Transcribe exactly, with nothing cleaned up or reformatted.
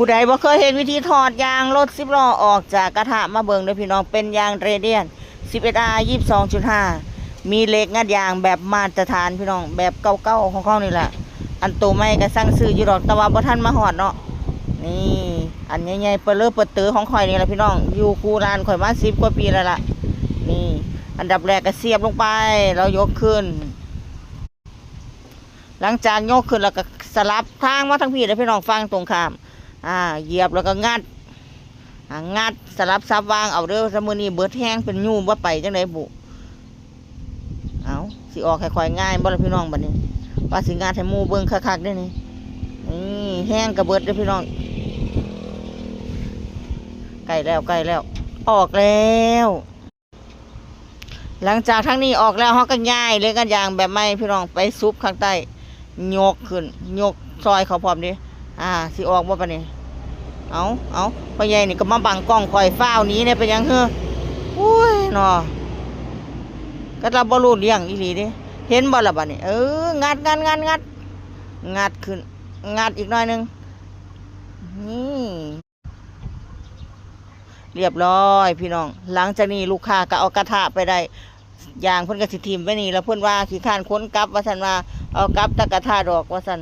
ผู้ใดบ่เคยเห็นวิธีถอดยางรถสิบล้อออกจากกระทะมาเบิ่งเด้อพี่น้อง เป็นยางเรเดียน สิบเอ็ดอาร์ ยี่สิบสองจุดห้า มีเหล็กงัดยางแบบมาตรฐานพี่น้อง แบบเก่าๆของเขานี่แหละ อันโตใหม่ก็สั่งซื้ออยู่ดอก แต่ว่าบ่ทันมาฮอดเนาะ นี่ อันใหญ่ๆเปเลือเปิดเตอของข่อยนี่แหละพี่น้อง อยู่คู่ร้านข่อยมาสิบกว่าปีแล้วล่ะ นี่ อันดับแรกก็เสียบลงไป แล้วยกขึ้น หลังจากยกขึ้นแล้วก็สลับทางมาทางพี้แล้วพี่น้อง ฝั่งตรงข้าม อ่า เหยียบแล้วก็งัด อ่า งัดสลับสับวางเอาเด้อ แต่มื้อนี้เบิดแฮงเป็นยูบ่ไปจังได๋บุ เอา สิออกให้ข่อยง่ายบ่ล่ะพี่น้องบัดนี้ ว่าสิงัดให้หมู่เบิ่งคักๆเด้อนี่ นี่แฮงก็เบิดเด้อพี่น้อง ใกล้แล้วใกล้แล้ว ออกแล้ว หลังจากทางนี้ออกแล้ว เฮาก็ย้ายเหล็กงัดยางแบบใหม่พี่น้อง ไปซุบข้างใต้ ยกขึ้น ยกซอยเขาพร้อมเด้ อ่า สิออกบ่ปานนี้ เอา เอา พ่อใหญ่นี่ก็มาบังกล้องข่อย ฟ้าวหนีเนี่ย เป็นหยังเฮ้อ อุ้ยเนาะ ก็เราบ่รู้เรื่องอีหลีเด้ เห็นบ่ล่ะบัดนี้ เออ งัด งัด งัด งัด งัดขึ้น งัดอีกหน่อยหนึ่ง นี่ เรียบร้อยพี่น้อง หลังจากนี้ลูกค้าก็เอากระทะไปได้ ยางเพิ่นก็สิถิ่มไว้นี่ แล้วเพิ่นว่าขี้คร้านขนกลับ ว่าซั่นว่า เอากลับแต่กระทะดอก ว่าซั่น